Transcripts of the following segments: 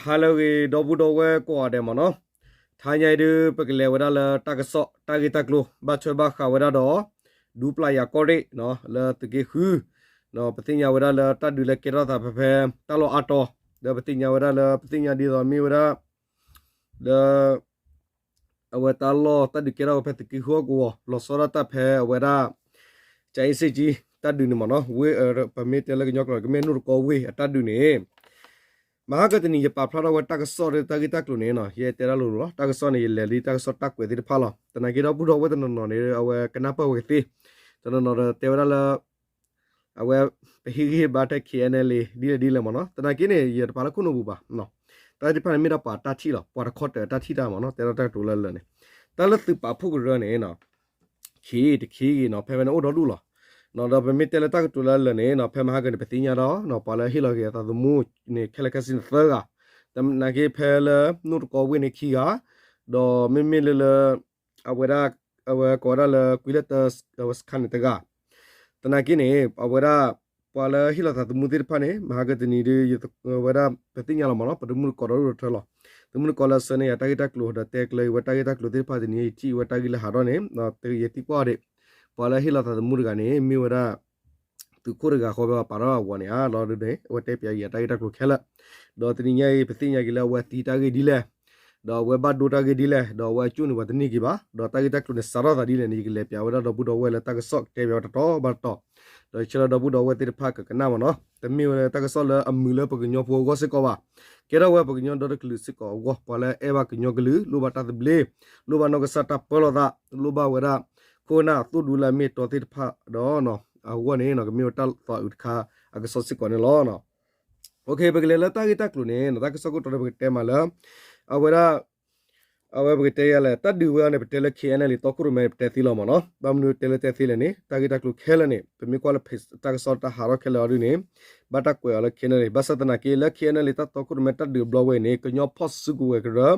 ဟါလၢအဂ့ၤ ဒီပုၢ်ဒီဝဲၢ်ကိးဂၤဒဲးမ့ၢ်နီၤ, ထါညါအံၤဒုး ပကလဲၤဝဲဒၣ်လၢတၢ်ကစီၣ် တၢ်ဂ့ၢ်တၢ်ကျိၤ ဘၣ်ထွဲဘၣ်ဃးဝဲဒၣ်ဒီး ဒူပျၢ်ယၤကီၢ်ရ့ၣ် လၢသုးက့ဃု, ပသ့ၣ်ညါဝဲဒၣ်လၢတၢ်ဒုးလၢကဲထီၣ်သးဖဲဖဲ တၢ်လီၢ်အါတီၤ, ဒီးပသ့ၣ်ညါဝဲဒၣ်လၢ ပသ့ၣ်ညါဒ်သိးမ့ၢ်ဝဲဒၣ် လၢ အဝဲတၢ်လီၢ်တၢ်ဒုးကဲထီၣ်ဝဲဖဲသုးက့ဃုဟီၣ်ကဝီၤ လီၤဆီဒၣ်တၢ်ဖဲအဝဲဒၣ် ကၠၤအ့စ့ၣ်ကၠံ တၢ်ဒုးန့ၣ်မ့ၢ်နီၤ, ဝ့ၢ် ပမ့ၢ်တဲလၢကညီကျိာ် ကမ့ၢ်နိၣ်တကီဝ့ၢ်အတၢ်ဒုးန့ၣ် မဟါကတနံၤ ယပာ်ဖျါထီၣ်ဝဲတၢ်ကစီၣ်ဒီးတၢ်ဂ့ၢ်တၢ်ကျိၤန့ၣ်နီၤ, ယတဲဒၣ်လိၤလိၤလီၤ, တၢ်ကစီၣ်န့ၣ် ယလဲၤလံတၢ်ကစီၣ်တၢ်ကွဲးသ့ၣ်တဖၣ်လီၤ. သနာ်က့ဒီပုၢ်ဒီဝဲၢ်တနီၤနီၤန့ၣ် အဝဲကနၢ်ပၢၢ်ဝဲကသ့, တနီၤနီၤဒီးတဲဝဲဒၣ်လၢ အဝဲ ပဟ့ၣ်ဂံၢ်ဟ့ၣ်ဘါထဲ ခ့ၣ်အဲၣ်နဲလ်အ့ ဒ်လဲၣ်ဒ်လဲၣ်မ့ၢ်နီၤ, သနာ်က့န့ၣ် ယတပာ်လၢခိၣ်နူာ်ပူၤဘၣ်, တၢ်သ့ၣ်တဖၣ်န့ၣ်မ့ၢ်ဒၣ်ပှၤတၢ်ထံၣ်လီၤ, ပှၤတခီတၢၤတၢ်ထံၣ်တၢ်မ့ၢ်နီၤ, တဲဒၣ်တၢ်ကတိၤလၢလၢာ်န့ၣ်, တၢ်လၢသုးပာ်ဖှိၣ်ကရၢန့ၣ် ခ့တခ့ဂ့ၤနီၤ ဖဲဖဲန့ၣ်အိၣ်ဒီဒူၣ်လီၤ. ဒီးပမ့ၢ်တဲလၢတၢ်ကတိၤလၢလၢာ်န့ၣ်နီၤ, ဖဲမဟါကန့ၣ် ပသ့ၣ်ညါဒီး ပှၤလၢဟ့ၣ်လီၤက့ၤအသးသမူန့ၣ် ခဲလၢာ်ခဲဆ့န့ၣ်သၢဂၤ, သနာ်က့ဖဲလၢနိၣ်တကီဝ့ၢ်န့ၣ်ခံဂၤ, ဒီးမ့မ့ၢ်လၢလၢ အဝဲဒၣ် အဝဲကိးဝဲဒၣ်လၢ ကွံလၢတၢ အဝဲစခါန့ၣ်တဂၤ, သနာ်က့န့ၣ် အဝဲဒၣ် ပှၤလၢဟ့ၣ်လီၤသးသမူသ့ၣ်တဖၣ်န့ၣ် မဟါကတနံၤဒုး ဝဲဒၣ်ပသ့ၣ်ညါလီၤမ့ၢ်နီၤ, ပတမုၢ်တကိးဒီးဒိၣ်ထၢလီၤ, တမုၢ်တကိးလၢဆၢန့ၣ် ယတၢ်ဂ့ၢ်တၢ်ကျိၤဒီးတဲကျၢၤဝဲတၢ်ဂ့ၢ်တၢ်ကျိၤသ့ၣ်တဖၣ်တနံၤအံၤ ထံၣ်ဝဲတၢ်ဂ့ၢ်လၢဟးထီၣ်န့ၣ် ယသံကွၢ်အီၤဒံး, ပှၤလၢဟ့ၣ်လီၤသးသမူတဂၤန့ၣ် မ့ၢ်ဝဲဒၣ် သုးခိၣ်တဂၤဃီဖဲပှၤပာ်ထီၣ်အဂီၢ်န့ၣ်ဧါ, ဒီးဒုးန့ၣ် အဝဲတဲပၠးယၤတၢ်ဂ့ၢ်တၢ်ကျိၤခဲလၢာ်, ဒီးတနံၤညါအံၤ ပသ့ၣ်ညါက့ၤလၢအဝဲသံတၢ်ဂ့ၢ်ဒ်လဲၣ်, ဒီးအဝဲဘၣ်ဒိတၢ်ဂ့ၢ်ဒ်လဲၣ်, ဒီးအဝဲအကၠိၣ်န့ၣ်ပှၤတန့ၢ်က့ၤဘၣ်, ဒီးတၢ်ဂ့ၢ်တၢ်ကျိၤန့ၣ် စးထီၣ်သးဒ်လဲၣ်န့ၣ် ယကလဲၤပၠးဝဲဒၣ်ဒီပုၢ်ဒီဝဲၢ်လၢတၢ်ကစီၣ်ကတဲပၠးဝဲတတီၤဘၣ်တတီၤ, ဒီးဆၢလၢဒီပုၢ်ဒီဝဲၢ်သ့ၣ်တဖၣ်ကကနၣ်မ့ၢ်နီၤ, တမ့ၢ်ဝဲလၢတၢ်ကစီၣ်လၢအမုာ်လၢပကညီဖိအဂီၢ်စ့ၢ်ကီးဘၣ်, ကဲထီၣ်ဝဲပကညီဒီတကလုာ်စ့ၢ်ကီးအဂီၢ်, ပှၤလၢအဲၣ်ဘၣ်ကညီကလုာ် လိၣ်ဘၣ်တၢ်သဘျ့, လိၣ်ဘၣ်နီၢ်ကစၢ်တၢ်ပၢလီၤသး, လိၣ်ဘၣ်ဝဲဒၣ် ခိၣ်နၢ်သိၣ်ဒူလၢအမ့ၢ်တီသ့ၣ်တဖၣ်ဒီး အဂီၢ်န့ၣ် ကမ့ၢ်ဝဲတၢ်သးအုးတခါအကစီၣ်စ့ၢ်ကီးန့ၣ်လီၤ. ပကလဲၤလၢတၢ်ဂ့ၢ်တၢ်ကျိၤန့ၣ် တၢ်ကစီၣ်ခိၣ်တီန့ၣ် ပကတဲမးလၢ အဝဲဒၣ် အဝဲပကတဲယၤလဲၣ် တၢ်ဒုးဝဲအံၤန့ၣ် ပတဲလၢ ခ့ၣ်အဲၣ်နဲလ်အ့ တီခိၣ်ရိၣ်မဲန့ၣ် ပတဲသ့လီၤမ့ၢ်နီၤ, ဘၣ်မနုၤတဲလၢတဲသ့လဲၣ်န့ၣ် တၢ်ဂ့ၢ်တၢ်ကျိၤခဲလၢာ်န့ၣ် ပမ့ၢ်ကွၢ်လၢ page တၢ်ကစီၣ်တၢ်ဟးထီၣ်ခဲလၢာ်အီၤဒ်န့ၣ် ဘၣ်တၢ်ကွဲးအီၤလၢ ခ့ၣ်အဲၣ်နဲလ်အ့ ဘၣ်ဆၣ်သနာ်က့လၢ ခ့ၣ်အဲၣ်နဲလ်အ့ တၢ်တီခိၣ်ရိၣ်မဲတၢ်ဒုးအဘျီဝဲအံၤန့ၣ် ကညီဖီၣ်စုကဝဲၤကရၢ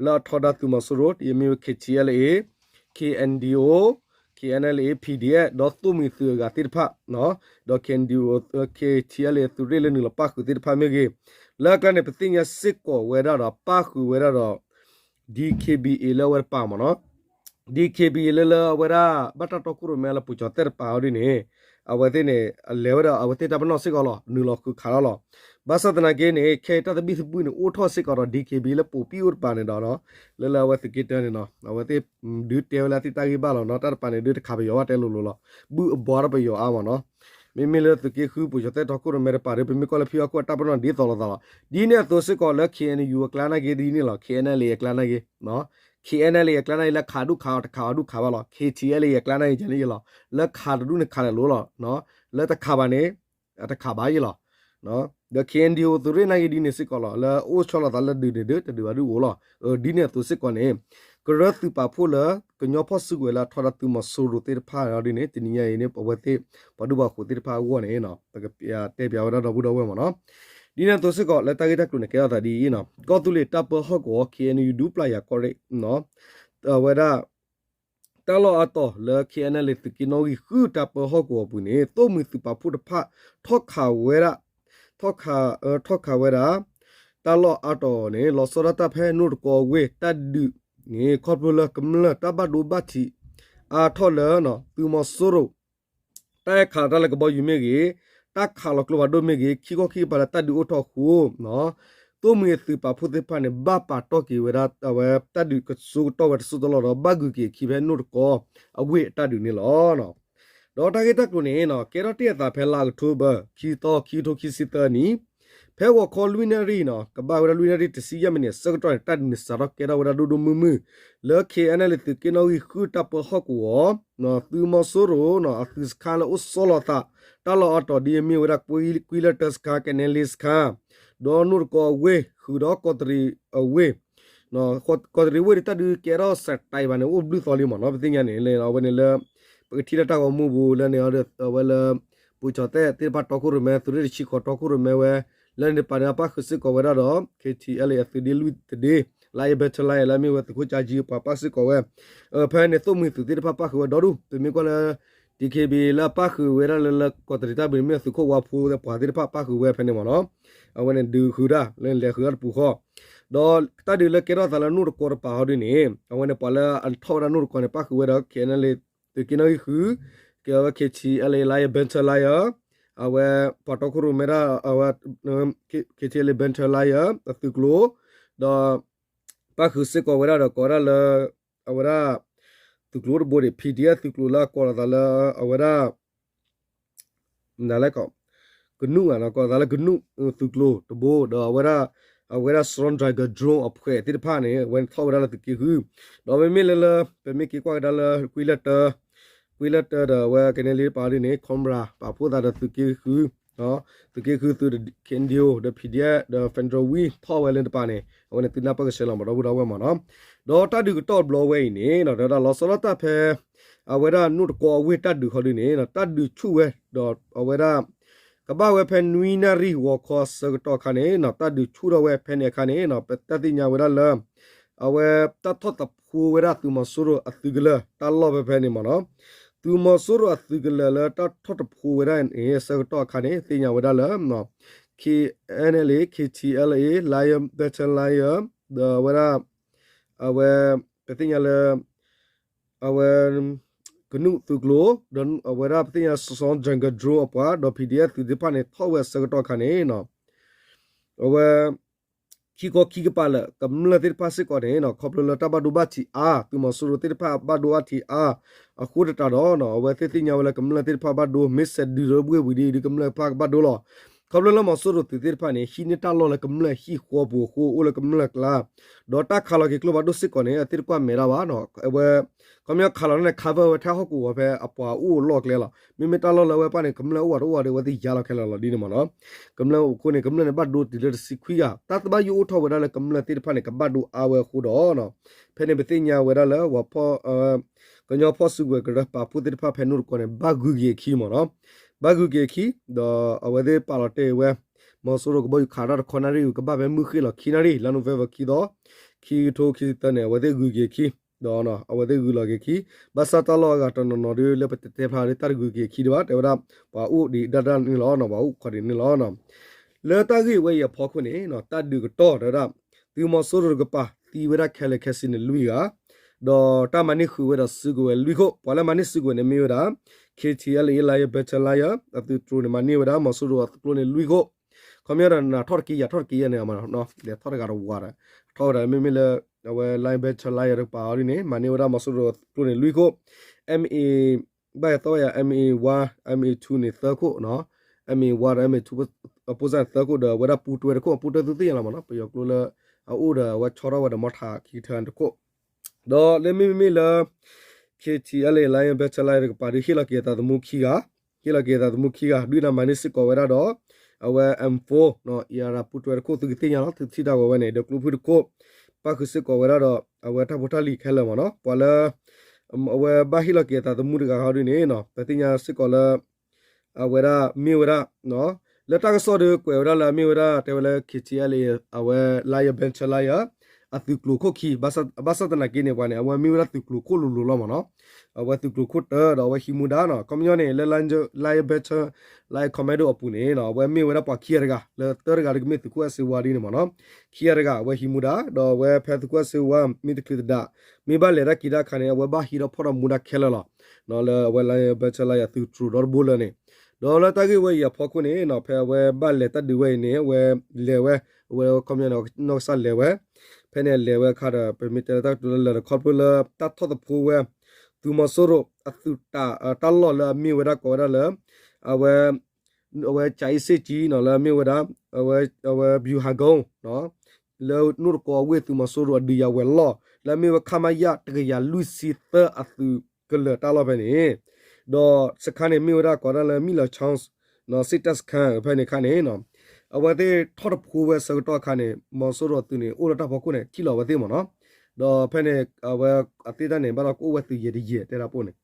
လၢအထီဒါသုးမီၤစိရိၤ တမ့ၢ်ဝဲ ခ့ၣ်ထံၣ်အဲၣ်လဲၣ်အ့ ခ့ၣ်အဲၣ်ဒံၣ်အိၣ် ခ့ၣ်အဲၣ်နဲလ်အ့ PDF ဒီးသိၣ်မှံၤသုးအဂၤသ့ၣ်တဖၣ် ဒီး ခ့ၣ်အဲၣ်ဒံၣ်အိၣ် ခ့ၣ်ထံၣ်အဲၣ်လဲၣ်အ့ သုးရ့ၣ်လၢနုာ်လီၤပၣ်ဃုာ်သ့ၣ်တဖၣ်မ့ၢ်ဂ့ၤ, လၢအကျါန့ၣ် ပသ့ၣ်ညါစ့ၢ်ကီးဝဲဒၣ်ဒီး ပၣ်ဃုာ်ဝဲဒၣ်ဒီး DKBA လၢအဝဲတပၤမ့ၢ်နီၤ, DKBA လၢလၢအဝဲဒၣ် ဘၣ်တၢ်တီခိၣ်ရိၣ်မဲလၢပူၤကၠီၤသဲၣ်တပၤအီၤဒ်န့ၣ် အဝဲသ့ၣ်န့ၣ် လဲၤဝဲဒၣ်အဝဲသ့ၣ်တၢ်ပနီၣ်စ့ၢ်ကီးလီၤ, နုာ်လီၤဃုခးလီၤလီၤ. ဘၣ်ဆၣ်သနာ်က့န့ၣ် ခဲအံၤတၢ်သဘံၣ်သဘုၣ်န့ၣ် အိၣ်ထီၣ်စ့ၢ်ကီးဒီး DKBA လၢပိာ်ပံၣ်အိၣ်တပၤန့ၣ်ဒီး လၢလၢအဝဲသုးက့တၢန့ၣ်နီၤ အဝဲသ့ၣ်ဒုးတဲဝဲလၢအသ့ၣ်တၢ်ဂ့ၢ်ဘၣ်လီၤနီၤ, တၢ်တပၤန့ၣ်ဒုးတခးပယီၤဘၣ်တဲလိၤလိၤလီၤ, ဘုၣ်အဘှါထီၣ်ပယီၤအါမ့ၢ်နီၤ. မ့မ့ၢ်လၢသုးက့ဃုပူၤကၠီၤသဲၣ်တီခိၣ်ရိၣ်မဲတပၤဒီး ပမ့ၢ်ကွၢ်လၢဖံအီခိၣ်အတၢ်ပနီၣ်ဒ်သိးလိာ်သးလီၤ. ဒ်န့ၣ်အသိးစ့ၢ်ကီးလၢ KNU အကျါနာ်က့ဒ်န့ၣ်လီၤ, KNLA အကျါနာ်က့ KNLA အကျါနာ်က့ လၢခးဒူၣ်ခးအီၤတခးအီၤဒူၣ်ခးဘၣ်လီၤ, KTLA အကျါနာ်က့ ကန့ၣ်ယလီၤ, လၢခးတဒူၣ်န့ၣ်ခးလဲၤလိၤလီၤ, လၢတခးဘၣ်န့ၣ် အတခးဘၣ်ယလီၤ. ဒီး KNDO သုးရ့ၣ်နာ်က့ဒ်န့ၣ်စ့ၢ်ကီးလီၤ, လၢအိၣ်ဆီလီၤသးလၢဒုးန့ၣ်ဒုး တဒုးဘၣ်ဒုးအိၣ်လီၤ. ဒ်န့ၣ်အသိးစ့ၢ်ကီးန့ၣ် ကရၢသုးပာ်ဖှိၣ်လၢ ကညီဖီၣ်စုကဝဲၤလၢအထီဒါသုးမီၤစိရိၤသ့ၣ်တဖၣ်ဒ်န့ၣ် တနံၤညါအံၤန့ၣ် အဝဲသ့ၣ် ပှၤဒူၣ်ပှၤဃိၤသ့ၣ်တဖၣ်အဂီၢ်န့ၣ် ပကတဲပၠးဝဲဒၣ်ဒီပုၢ်ဒီဝဲၢ်မ့ၢ်နီၤ. ဒ်န့ၣ်အသိးစ့ၢ်ကီးလၢတၢ်ဂ့ၢ်တၢ်ကျိၤန့ၣ် ကဲထီၣ်သးဒ်အံၤနီၤ, ကီၢ်သူလ့ၤတၢ်ပၢဟီၣ်ကဝီၤ KNU ဒူပျၢ်ယၤကီၢ်ရ့ၣ် အဝဲဒၣ် တၢ်လီၢ်အါတီၤလၢ KNLA သုးက့နီၣ်ဂံၢ်ဃုတၢ်ပၢဟီၣ်ကဝီၤပူၤန့ၣ် သိၣ်မှံၤသုးပာ်ဖှိၣ်တဖၣ် ထီၣ်ခးဝဲဒၣ် ထီၣ်ခး ထီၣ်ခးဝဲဒၣ် တၢ်လီၢ်အါတီၤန့ၣ် လီၤဆီဒၣ်တၢ်ဖဲနိၣ်တကီဝ့ၢ်တၢ်ဒုးန့ၣ် ခီဖျိလၢကမျၢၢ်တၢ်ဘၣ်ဒိဘၣ်ထံး အါထီၣ်လၢ သုးမီၤစိရိၤ တၢ်အဲၣ်ခးတၢ်လၢကဘီယူၤမ့ၢ်ဂ့ၤ, တၢ်ခးလီၤကျိဖးဒိၣ်မ့ၢ်ဂ့ၤ, ခံခီခံကပၤလၢတၢ်ဒုးအိၣ်ထီၣ်အဃိ သိၣ်မှံၤအသုးပာ်ဖှိၣ်သ့ၣ်တဖၣ်န့ၣ် ဘၣ်ပာ်တီၢ်က့ၤဝဲဒၣ်အဝဲတၢ်ဒုးကစိကတီၢ်ဝဲတစိၢ်တလီၢ်ဒီး ဘၣ်ဂုာ်က့ၤအခံဖဲနိၣ်တကီအဝ့ၢ်အတၢ်ဒုးန့ၣ်လီၤ. ဒီးတၢ်ဂ့ၢ်တၢ်ကျိၤန့ၣ် ကဲထီၣ်တ့ၢ်အသးဖဲလါအီးကထိဘၢၣ် ခံသီ ခံကထိခံဆံသၢနံၣ် ဖဲဂီၤခီလွံၢ်နၣ်ရံၣ်နီၤ ကဘၣ်ဝဲဒၣ်လွံၢ်နၣ်ရံၣ်တဆံယဲၢ်မံးနံးအဆၢကတီၢ်န့ၣ် တၢ်ဒုးန့ၣ်စးထီၣ်ကဲထီၣ်ဝဲဒၣ်ဒိၣ်ဒိၣ်မုၢ်မုၢ် လၢ KNLA သုးက့နီၣ်ဂံၢ်ဃုတၢ်ပၢဟီၣ်ကဝီၤ သုးမီၤစိရိၤ အသုးစခါလၢအိၣ်ဆီလီၤသး တၢ်လီၢ်အါတီၤဒ်အမ့ၢ်ဝဲဒၣ် ကွံလၢတၢ်စခါ ကနဲလ့စခါ ဒီးနိၣ်တကီအဝ့ၢ် ဃုာ်ဒီးကီးတရံးအဝ့ၢ် ကီးတရံးဝ့ၢ်ဒီးတၢ်ဒုးကဲထီၣ်စဲးတံးဘၣ်န့ၣ် အိၣ်ဘျုးသီလံမ့ၢ်နီၤ ပသ့ၣ်ညါန့ၣ် လၢအဝဲန့ၣ်လၢ ပကထံၣ်လၢတၢ်ဂီၤမူပူၤလၢန့ၣ် အဝဲလၢ ပူၤကၠီၤသဲၣ်သ့ၣ်တဖၣ်တီခိၣ်ရိၣ်မဲ သုးရ့ၣ်တဆံဃီတီခိၣ်ရိၣ်မဲဝဲ လၢန့ၣ်တပၤန့ၣ် အပၣ်ဃုာ်စ့ၢ်ကီးဝဲဒၣ်ဒီး KTLA အသုးဒ့လွံၢ်သဒ့ လၢအံၤဘဲထၢလါအံၤလၢအမ့ၢ်ဝဲသုးခိၣ်ကၠါကၠံ ပှၤပၣ်စ့ၢ်ကီးဝဲ ဖဲန့ၣ်သိၣ်မှံၤသုးသ့ၣ်တဖၣ်ပၣ်ဃုာ်ဝဲဒီဒူၣ် ပမ့ၢ်ကွၢ်လၢ DKBA လၢအပၣ်ဃုာ်ဝဲဒၣ်လၢ လၢကီးတရံးတၢ်ဘုးန့ၣ် မ့ၢ်သုးခိၣ်ဝါဖိသ့ၣ်ပှၤသ့ၣ်တဖၣ်ပၣ်ဃုာ်ဝဲဖဲန့ၣ်မ့ၢ်နီၤ, အဝဲန့ၣ်ဒုးဃုာ်တၢ် လၢလဲၤဃုာ်တၢ်တပူၤဃီ, ဒီးတၢ်ဒုးလၢကဲထီၣ်သးလၢနိၣ်တကီတပၤဟီဒုန့ၣ် အဝဲန့ၣ်ပှၤလၢအထီၣ်ဝဲဒၣ်နိၣ်တကီန့ၣ် ပၣ်ဃုာ်ဝဲဒီး KNLA သုးက့နီၣ်ဂံၢ်ဃု, ကဲဝဲ KTLA Lion Battalion, အဝဲပှၤတီခိၣ်ရိၣ်မဲဒၣ် အဝဲ KTLA Battalion အသုးကျိၤ, ဒီး ပၣ်ဃုာ်စ့ၢ်ကီးဝဲဒၣ်ဒီးကိးဝဲဒၣ်လၢ အဝဲဒၣ် သုးကျိၤတဘိန့ၣ် PDF သုးကျိၤလၢအကိးလီၤသးလၢ အဝဲဒၣ် နလဲၣ်ကီး ကနူာ်ဧါနီၤ ကိးလီၤသးလၢကနူာ်သုးကျိၤတဘိ ဒီးအဝဲဒၣ် အဝဲဒၣ် Snapdragon drone အဖှဲးသ့ၣ်တဖၣ်န့ၣ် အဝဲန့ၣ်ထီၣ်ဝဲဒၣ်လၢသုးက့ဃု, ဒီးမ့မ့ၢ်လၢလၢ ပမ့ၢ်က့ၤကွၢ်ကဒါလၢ ကွံလၢတၢ ကွံလၢတၢဒီးအဝဲကနဲလံတပၤဒ်န့ၣ် Cobra ပာ်ဖှိၣ်သးဒီးသုးက့ဃု, သုးက့ဃုသုး K N D O ဒီး PDF ဒီး Federal Wing ထီၣ်ဝဲလၢတပၤန့ၣ် အဝဲန့ၣ်သုနၢ်ပၢၢ်ကဆှဲလီၤမးဒီပုၢ်ဒီဝဲၢ်မ့ၢ်နီၤ, ဒီးတၢ်ဒုးကတီၢ်ဘျီဝဲအံၤန့ၣ် ဒီးလီၤဆီဒၣ်တၢ်ဖဲ အဝဲဒၣ်နိၣ်တကီအဝ့ၢ်တၢ်ဒုးဃီဒ်န့ၣ် တၢ်ဒုးဆူၣ်ဝဲ ဒီးအဝဲဒၣ် ကဘၣ်ဝဲဖဲနွံနၣ်ရံၣ်ဂီၤခီအဆၢကတီၢ်အခါန့ၣ် တၢ်ဒုးဆူၣ်ထီၣ်ဝဲဖဲန့ၣ်အခါန့ၣ် ပတၢ်သ့ၣ်ညါဝဲဒၣ်လၢ အဝဲတၢ်ထီၣ်တဖိဝဲဒၣ်သုးမီၤစိရိၤအသုးကလၢၤတၢ်လီၢ်ဖဲဖဲန့ၣ်မ့ၢ်နီၤ, သုးမီၤစိရိၤအသုးကလၢၤလၢတၢ်ထီၣ်တဖိဝဲဒၣ်န့ၣ် အဆၢကတီၢ်အခါန့ၣ် သ့ၣ်ညါဝဲဒၣ်လၢ K N L A K T L A Lion Battalion ဒီးအဝဲဒၣ် အဝဲ ပသ့ၣ်ညါလၢ အဝဲ ကနူာ်သုးကျိၤ ဒီးအဝဲဒၣ်ပသ့ၣ်ညါ Snapdragon drone အပှၤ ဒီး P D F သုးသ့ၣ်တဖၣ်န့ၣ် ထီၣ်ဝဲအဆၢကတီၢ်အခါန့ၣ် အဝဲ ခံခီခံကပၤလၢာ် ကမျၢၢ်သ့ၣ်တဖၣ်စ့ၢ်ကီးန့ၣ် ခီဖျိလၢတၢ်ဘၣ်ဒိဘၣ်ထံးအါ သုးမီၤစိရိၤသ့ၣ်တဖၣ်ဘၣ်ဒိဘၣ်ထံးအါ အဃိသတးဒီး အဝဲသ့ၣ်သ့ၣ်ညါဝဲလၢကမျၢၢ်သ့ၣ်တဖၣ်ဘၣ်ဒိ မ့ၢ်စဲးဒုးဒီးဘှ့ၣ်ဝံၤဒ် ဒ်ကမျၢၢ်တဖၣ်ကဘၣ်ဒိလီၤ. ခီဖျိလၢမီၤစိရိၤသုးသ့ၣ်တဖၣ်န့ၣ် ဟံးန့ၢ်တၢ်လီၢ်လၢကမျၢၢ်ဟံၣ်ဃီပူၤအဃိ အိၣ်လၢကမျၢၢ်ကျါ ဒီးတၢ်ခးလီၤက့ၤကျိဖးဒိၣ်စ့ၢ်ကီးန့ၣ် အသ့ၣ်တကွၢ်မဲာ်ဒၣ်ဘၣ်နီၤ အဝဲ ခီပညီခးလီၤန့ၣ် cover ဝဲထဲဟီၣ်ကဝီၤဖဲအပှၤအိၣ်အလီၢ်ကျဲလီၤ. မ့မ့ၢ်တၢ်လီၢ်လၢအဝဲပၣ်န့ၣ် ကမျၢၢ်အိၣ်ဝဲတအိၣ်ဝဲဒီး အဝဲသ့ၣ်ယါလီၤခဲလၢာ်လီၤဒ်န့ၣ်မ့ၢ်နီၤ. ကမျၢၢ်အိၣ်အဃိန့ၣ် ကမျၢၢ်န့ၣ် ဘၣ်ဒိတုၤလၢတဆံခွံဂၤ တၢ်တဘၣ်ယိၣ်အိၣ်ထီၣ်ဝဲဒၣ်လၢကမျၢၢ်သ့ၣ်တဖၣ်န့ၣ် ကဘၣ်ဒိအါဝဲအဃိဒီး ဖဲန့ၣ်ပသ့ၣ်ညါဝဲဒၣ်လၢ ပှၤဖီၣ် ကညီဖီၣ်စုကဝဲၤကရၢပာ်ဖှိၣ်သ့ၣ်တဖၣ်ဖဲနိၣ်တကီန့ၣ် ဘၣ်ဂုၤက့ၤအခံမ့ၢ်နီၤ. ဘၣ်ဂုၤက့ၤအခံ ဒီးအဝဲသ့ၣ်ပာ်လီၤတဲာ်ဝဲ မီၤစိရိၤကဘီယူၤခးတၢ်တခီနၣ်ရံၣ် ကဘၣ်ဖဲမုၢ်ဃ့ၣ်လီၤခံနၣ်ရံၣ် လါ November ခံသီ ခံကထိခံဆံသၢန့ၣ် အဝဲသ့ၣ်ဂုၤက့ၤအခံ ဒီးအဝဲသ့ၣ်ဂုၤလီၤက့ၤအခံ ဘၣ်ဆၣ်တၢ်လီၢ်အဂၤတနီၤနီၤဒီး လၢပတတဲဖျါဒီးတၢ်တဂုၤက့ၤအခံဒံးဘၣ် တဲဝဲဒၣ် ပှၤအိၣ်ဒံးဒၣ်ဒၣ်န့ၣ်လီၤ ပှၤအိၣ်ခိးဒံးန့ၣ်လီၤ. လၢတၢ်ဂ့ၢ်ဝဲအံၤအဖီခိၣ်န့ၣ် တၢ်ဒုးကတီၢ်တဲဝဲဒၣ် သုးမီၤစိရိၤတကပၤသံဝဲဒၣ်ခဲလၢာ်ခဲဆ့န့ၣ်လွံၢ်ဂၤ ဒီးတၢ်မၤန့ၢ်ဃုာ်ဝဲဒီးစုကဝဲၤလွံၢ်ခိၣ် ပှၤလၢမၤန့ၢ်စုကဝဲၤန့ၣ်မ့ၢ်ဝဲဒၣ် K T L A Lion Battalion အသုးတြိၤန့ၣ် မၤန့ၢ်ဝဲဒၣ်မီၤစိရိၤအသုးကျိၤန့ၣ်လွံၢ်ခိၣ် ခီပညီဒီးနၤထီၣ်တက့ယၤထီၣ်တက့ယၤန့ၣ် လဲၤထီၣ်တဂၤတဝၤဒီး ထီၣ်ဝဲဒၣ်မ့မ့ၢ်လၢ အဝဲ Lion Battalion တကပၤအီၤဒ်န့ၣ် မၤန့ၢ်ဝဲဒၣ်မီၤစိရိၤအသုးကျိၤန့ၣ်လွံၢ်ခိၣ် M A ဘၣ်သီၣ်ဝဲယၤ M A one M A two န့ၣ်သၢခိၣ် M A one ဒီး M A two အပိၢ်စၢ်န့ၣ်သၢခိၣ်ဒီး အဝဲဒၣ်ပူတွဲတခိၣ် ပူတွဲသုသ့ၣ်ညါလီၤမ့ၢ်နီၤ ပယီၤကျိလၢ အအိၣ်ဒီးအဝဲဆီထီၣ်ဝဲဒီးမီထးခံကထၢတခိၣ် ဒီးလၢမ့မ့ၢ်လၢ K T L A Lion Battalion တကပၤဒီးဟ့ၣ်လီၤက့ၤအသးသမူခံဂၤ ဟ့ၣ်လီၤက့ၤအသးသမူခံဂၤ ဒုၣ်ဒါမၤန့ၢ်စ့ၢ်ကီးဝဲဒၣ်ဒီး အဝဲ M four အံၤအရၤပူတွဲတခိၣ်သုကသ့ၣ်ညါလီၤ သုထံၣ်တၢ်ဝဲဝဲန့ၣ် ဒီးကျိဖုၣ်တခိၣ် ပၣ်ဃုာ်စ့ၢ်ကီးဝဲဒၣ်ဒီး အဝဲတၢ်ဖိတၢ်လံၤခဲလၢာ်မ့ၢ်နီၤ ပှၤလၢ အဝဲဘၣ်ဟ့ၣ်လီၤက့ၤအသးသမူတဂၤဟီဒ်န့ၣ် ပသ့ၣ်ညါစ့ၢ်ကီးလၢ အဝဲဒၣ်မ့ၢ်ဝဲဒၣ် လၢတၢ်ကစီၣ်ဒီးကွဲးဝဲဒၣ်လၢအမ့ၢ်ဝဲဒၣ် တဲဝဲလၢ K T L A အဝဲ Lion Battalion အသုးကျိၤခိၣ်ခံ ဘၣ်ဆၣ်သနာ်က့န့ၣ် ပှၤန့ၣ် အဝဲမ့ၢ်ဝဲဒၣ်သုးကျိၤခိၣ်လိၤလိၤလီၤမ့ၢ်နီၤ အဝဲသုးကျိၤခိၣ်တၢဒီးအဝဲဟံးမူဒါနီၤ ခီပညီန့ၣ် လၢ Lion Battalion Commando အပူၤန့ၣ် အဝဲမ့ၢ်ဝဲဒၣ်ပှၤခံဂၤတဂၤ လၢသၢတဂၤဒီးကမ့ၢ်သုးခိၣ်အဲၣ်စ့ဝါဒ်န့ၣ်မ့ၢ်နီၤ ခံဂၤတဂၤ အဝဲဟံးမူဒါ ဒီးအဝဲဖဲသုးခိၣ်အဲၣ်စ့ဝါ မ့ၢ်တချုးသဒး မ့ၢ်ဘၣ်လဲၤတၢ်က့ၤတၢ်ခါန့ၣ် အဝဲဘၣ်ဟံးထီၣ်ဖီၣ်ထီၣ်မူဒါခဲလၢာ်လီၤ လၢအဝဲ Lion Battalion သုးတြိၤဒီတဘိလၢာ်န့ၣ် ဒီးလၢတၢ်ဂ့ၢ်ဝဲအံၤအဖီခိၣ်န့ၣ် ဖဲအဝဲဘၣ်လဲၤတၢ်ဒုးဝဲအံၤန့ၣ် အဝဲလဲၤဝဲ အဝဲခီပညီန့ၣ် နီၢ်ကစၢ်လဲၤဝဲ ဖဲန့ၣ်လဲၤဝဲအခါဒီး ပမ့ၢ်တဲလၢတၢ်ကတိၤလၢလၢာ်ဒီး ခီဖျိလၢတၢ်ထီၣ်သဖှိဝဲ သုးမီၤစိရိၤအသုးတၢ် တၢ်လီၢ်လၢအမ့ၢ်ဝဲဒၣ်ကိးဝဲဒၣ်လၢ အဝဲ အဝဲကၠၤအ့စ့ၣ်ကၠံနီၤ လၢအမ့ၢ်ဝဲဒၣ် အဝဲ ဗျူဟာကုန်း လၢနိၣ်တကီအဝ့ၢ်သုးမီၤစိရိၤအဒုးယၤဝဲၤလီၢ် လၢအမ့ၢ်ဝဲ ခမရ တကယၤလွံၢ်ဆံသၢအသုးကလၢၤတၢ်လီၢ်ဖဲန့ၣ် ဒီးစခါန့ၣ်မ့ၢ်ဝဲဒၣ်ကိးဒၣ်လၢ မံၣ်လီၤ ချီၣ် စ့ၣ်တၢ်စခါဖဲန့ၣ်အခါန့ၣ် အဝဲသ့ၣ်ထီၣ်တဖိဝဲအဆၢကတီၢ်အခါန့ၣ် မီၤစိရိၤအသုးန့ၣ် အိၣ်လၢတၢ်ဖီခိၣ်န့ၣ် ထံၣ်လီၤဝဲသ့ၣ်မ့ၢ်နီၤ ဒီးဖဲန့ၣ် အဝဲအသ့ၣ်တၢ်န့ၣ် ဘၣ်ဒီးကအိၣ်ဝဲသုးယဲၢ်တယဲၢ်တဲဒၣ်ပိၢ်န့ၣ်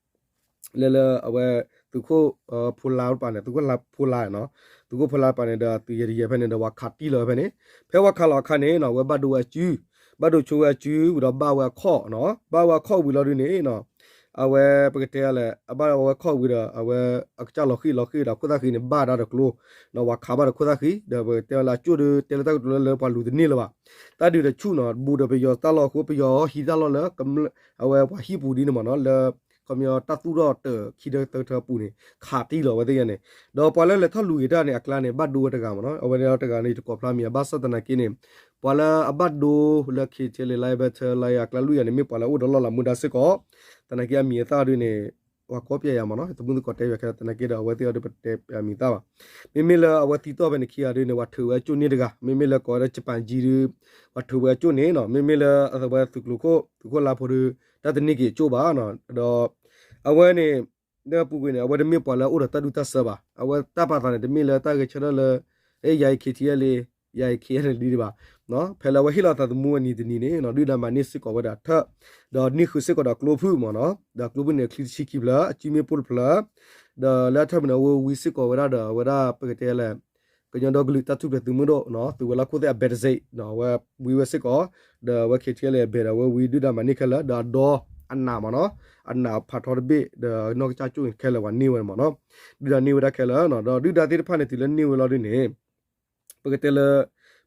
လၢလၢအဝဲ သုးခိၣ်ဖိလါတပၤန့ၣ် သုးခိၣ်ဖိလါနီၤ သုးခိၣ်ဖိလါတပၤန့ၣ်ဒီး သုးယဲၢ်တယဲၢ်ဖဲန့ၣ်ဒီး ပှၤခးတံၢ်လီၤဝဲဖဲန့ၣ် ဖဲပှၤခးလီၤအခါန့ၣ်နီၤ အဝဲဘၣ်ဒိဝဲအစု ဘၣ်ဒိဆိဝဲအစုဝံၤဒီးဘၣ်ဝဲအခီၣ်နီၤ ဘၣ်ဝဲအခီၣ်ဝံၤလီၤဒုးန့ၣ်နီၤ အဝဲပကတဲလဲၣ် အဘၣ်အဝဲခီၣ်ဝံၤဒီး အဝဲအကစၢ်လီၤဃံၣ်လီၤဃံၣ်ဒီးခိၣ်သၣ်ဃံန့ၣ် ဘၣ်ဒါဒီးကျိ ဒီးဝၤခးဘၣ်ဒီးခိၣ်သၣ်ဃံ ဒီးပကတဲလၢအကၠိၣ်ဒီး တဲလၢတၢ်ကတိၤလၢလၢပှၤလူၤတန့ၢ်လၢၤဘၣ်. တၢ်ဒုးဒီးဆူၣ်နီၤ ဘူးဒီးပယီၤတၢ်လီၢ်အဃိ ပယီၤဟံးတၢ်လီၢ်လၢ အဝဲပှၤဟံၣ်ပူၤဒ်န့ၣ်မ့ၢ်နီၤ လၢ ခီပညီတၢ်သူၣ်ထီၣ်တၢးခံထၢသၢထၢအပူၤန့ၣ် ခးတံၢ်လီၤဝဲသ့ၣ်ညါန့ၣ် ဒီးပှၤလၢလဲၤထီၣ်လူၤက့ၤတၢ်န့ၣ် အကျါန့ၣ် ဘၣ်ဒိဝဲတဂၤမ့ၢ်နီၤ အဝဲန့ၣ်တဂၤန့ၣ် ယတကိးဖျါမံၤ အဘၣ်ဆၣ်သနာ်က့န့ၣ် ပှၤလၢအဘၣ်ဒိလၢ ခ့ထံလ့ လါဘဲထၢ လါအကျါလွံၢ်ဂၤန့ၣ် မ့ၢ်ပှၤလၢအိၣ်ဒီးလီၢ်လၤမူဒါစ့ၢ်ကီး သနာ်က့အမံၤအသၣ်ဒုန့ၣ် ပှၤကီပျဲယၤမ့ၢ်နီၤ သမုၣ်သကိးတဲဝဲခဲလၢာ် သနာ်က့ဒီးအဝဲသ့ၣ်အီၤဒုပတဲပျးမံၤသၣ်ဘၣ်. မ့မ့ၢ်လၢအဝဲသံတီၢ်ဖဲန့ၣ်ခံဂၤဒုန့ၣ် ပှၤထုးဝဲအကၠိၣ်န့ၢ်တဂၤ မ့မ့ၢ်လၢကိးဝဲဒၣ် Japan ကံဒု ပှၤထုးဝဲအကၠိၣ်န့ၣ်နီၤ မ့မ့ၢ်လၢအဝဲသုးကျိၤခိၣ် သုးခိၣ်လါဖိဒု တၢ်တန့ၢ်က့ၤအကၠိၣ်ဘၣ်နီၤ ဒီး အဝဲန့ၣ် ဒီးပူၤကွံာ်န့ၣ် အဝဲတမ့ၢ်ပှၤလၢအအိၣ်ဒီးတၢ်ဒူတၢ်ဆၢဘၣ် အဝဲတၢ်ပာ်သးန့ၣ် တမ့ၢ်လၢတၢ်ဂဲၤဆၢထၢၣ်လၢ ယၤအံၤ ခ့ထံလ့ ယၤအံၤ ခ့ထံလ့ ဒ်န့ၣ်ဘၣ် ဖဲလၢအဝဲဟ့ၣ်လီၤသးသမူအနံၤတနံၤန့ၣ် ဒုၣ်ဒါမၤန့ၢ်စ့ၢ်ကီးဝဲဒၣ်ထၢၣ် ဒီးန့ၢ်ဃုာ်စ့ၢ်ကီးဒီးကျိဖုၣ်မ့ၢ်နီၤ ဒီးကျိဖုၣ်န့ၣ် အချံတဆံခံဖျၢၣ် အစုမ့ၣ်ပိၢ်တဖျၢၣ် ဒီးလၢအထၢၣ်မုၢ်န့ၣ် အဝဲဝံစ့ၢ်ကီးဝဲဒၣ်ဒီး အဝဲဒၣ်ပကတဲလဲၣ် ကညီဒီကလုာ်တၢ်ထူၣ်ဖျဲးသုးမုၢ်ဒိၣ် သုးဝဲၤလီၢ်ခိၣ်သ့ၣ်အ badge နီၤ အဝဲဝံဝဲစ့ၢ်ကီး ဒီးအဝဲ ခ့ထံလ့ အ badge ဒီးအဝဲဝံဒုၣ်ဒါမၤန့ၢ်ခဲလၢာ် ဒီးအဒိအနးမ့ၢ်နီၤ အနးဖးထီတဘ့ၣ် ဒီးနီၢ်ကစၢ်ကၠိၣ်န့ၣ်ခဲလၢာ်ပှၤန့ၢ်ဝဲမ့ၢ်နီၤ ဒုၣ်ဒါန့ၢ်ဝဲဒၣ်ခဲလၢာ်နီၤ ဒီးဒုၣ်ဒါသ့ၣ်တဖၣ်န့ၣ် တုၤလၢန့ၢ်ဝဲလီၤဒုန့ၣ် ပကတဲလၢ